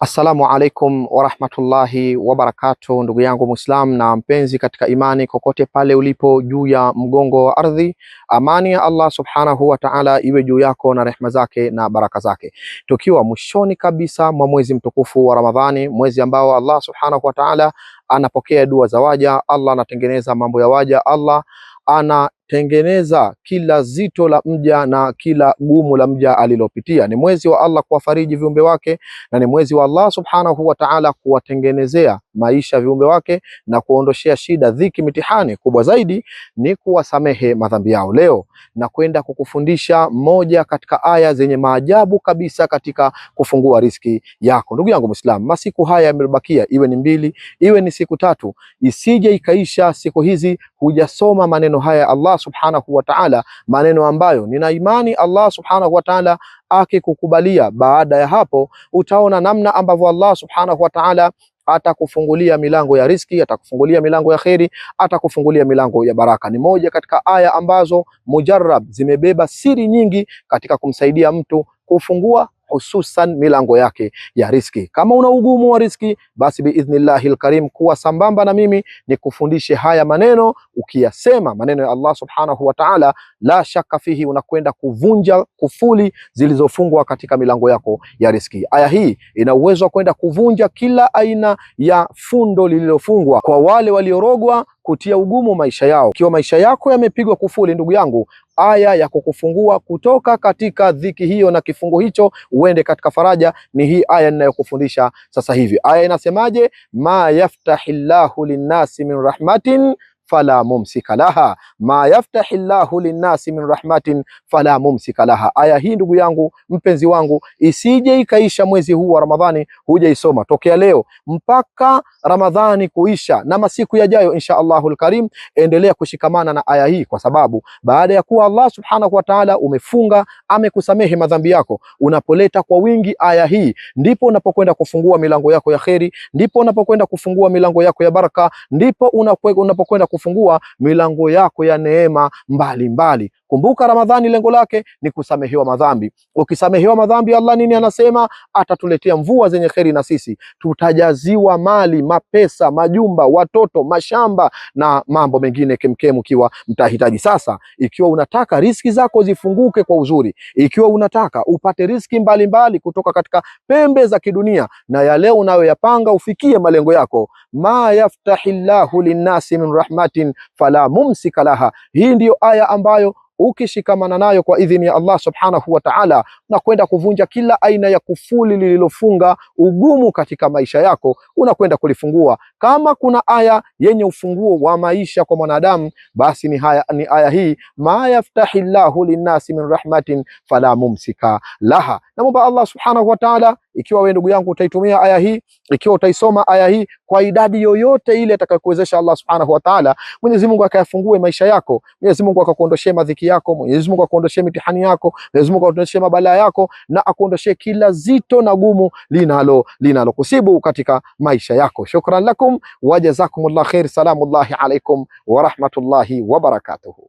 Assalamu alaikum warahmatullahi wabarakatuh, ndugu yangu Muislam na mpenzi katika imani, kokote pale ulipo juu ya mgongo wa ardhi, amani ya Allah subhanahu wa ta'ala iwe juu yako na rehma zake na baraka zake. Tukiwa mwishoni kabisa mwa mwezi mtukufu wa Ramadhani, mwezi ambao Allah subhanahu wa ta'ala anapokea dua za waja, Allah anatengeneza mambo ya waja, Allah anatengeneza kila zito la mja na kila gumu la mja alilopitia. Ni mwezi wa Allah kuwafariji viumbe wake na ni mwezi wa Allah subhanahu wa ta'ala kuwatengenezea maisha viumbe wake na kuondoshea shida, dhiki, mitihani. Kubwa zaidi ni kuwasamehe madhambi yao. Leo na kwenda kukufundisha moja katika aya zenye maajabu kabisa katika kufungua riski yako. Ndugu yangu Muislam, masiku haya yamebakia, iwe ni mbili, iwe ni siku tatu, isije ikaisha siku hizi hujasoma maneno haya Allah subhanahu wa ta'ala, maneno ambayo nina imani Allah subhanahu wa ta'ala akikukubalia, baada ya hapo utaona namna ambavyo Allah subhanahu wa ta'ala atakufungulia milango ya riski, atakufungulia milango ya kheri, atakufungulia milango ya baraka. Ni moja katika aya ambazo mujarrab zimebeba siri nyingi katika kumsaidia mtu kufungua hususan milango yake ya riski. Kama una ugumu wa riski, basi biidhnillahil karim, kuwa sambamba na mimi nikufundishe haya maneno. Ukiyasema maneno ya Allah subhanahu wa ta'ala, la shaka fihi, unakwenda kuvunja kufuli zilizofungwa katika milango yako ya riski. Aya hii ina uwezo wa kwenda kuvunja kila aina ya fundo lililofungwa kwa wale waliorogwa kutia ugumu maisha yao. Ikiwa maisha yako yamepigwa kufuli, ndugu yangu, aya ya kukufungua kutoka katika dhiki hiyo na kifungo hicho uende katika faraja ni hii aya ninayokufundisha sasa hivi. Aya inasemaje? Ma yaftahillahu linnasi min rahmatin fala mumsika laha, ma yaftahi llahu linnasi min rahmatin fala mumsika laha. Aya hii ndugu yangu mpenzi wangu, isije ikaisha mwezi huu wa Ramadhani hujaisoma, tokea leo mpaka Ramadhani kuisha na masiku yajayo insha Allahul Karim, endelea kushikamana na aya hii, kwa sababu baada ya kuwa Allah subhanahu wa ta'ala umefunga, amekusamehe madhambi yako, unapoleta kwa wingi aya hii, ndipo unapokwenda kufungua milango yako ya kheri, ndipo unapokwenda kufungua milango yako ya baraka, ndipo unapokwenda kufungua milango yako ya neema mbalimbali. Kumbuka, Ramadhani lengo lake ni kusamehewa madhambi. Ukisamehewa madhambi, Allah nini anasema? Atatuletea mvua zenye kheri, na sisi tutajaziwa mali, mapesa, majumba, watoto, mashamba na mambo mengine kemkem, ukiwa mtahitaji. Sasa ikiwa unataka riski zako zifunguke kwa uzuri, ikiwa unataka upate riski mbalimbali kutoka katika pembe za kidunia na yale unayoyapanga ufikie malengo yako, ma yaftahillahu linnasi min rahmatin fala mumsika laha. Hii ndiyo aya ambayo ukishikamana nayo kwa idhini ya Allah subhanahu wa ta'ala, na kwenda kuvunja kila aina ya kufuli lililofunga ugumu katika maisha yako, unakwenda kulifungua. Kama kuna aya yenye ufunguo wa maisha kwa mwanadamu, basi ni aya hii, ma yaftahillahu linnasi min rahmatin fala mumsika laha. Namwomba Allah subhanahu wa ta'ala, ikiwa wewe ndugu yangu utaitumia aya hii, ikiwa utaisoma aya hii kwa idadi yoyote ile atakayokuwezesha Allah subhanahu wa ta'ala, Mwenyezi Mungu akayafungue maisha yako, Mwenyezi Mungu akakuondoshee madhiki yako, Mwenyezi Mungu akuondoshee mitihani yako, Mwenyezi Mungu akuondoshee mabalaa yako na akuondoshee kila zito na gumu linalokusibu katika maisha yako. Shukran lakum wa jazakumullah khair. Salamullahi alaikum wa rahmatullahi wa barakatuhu.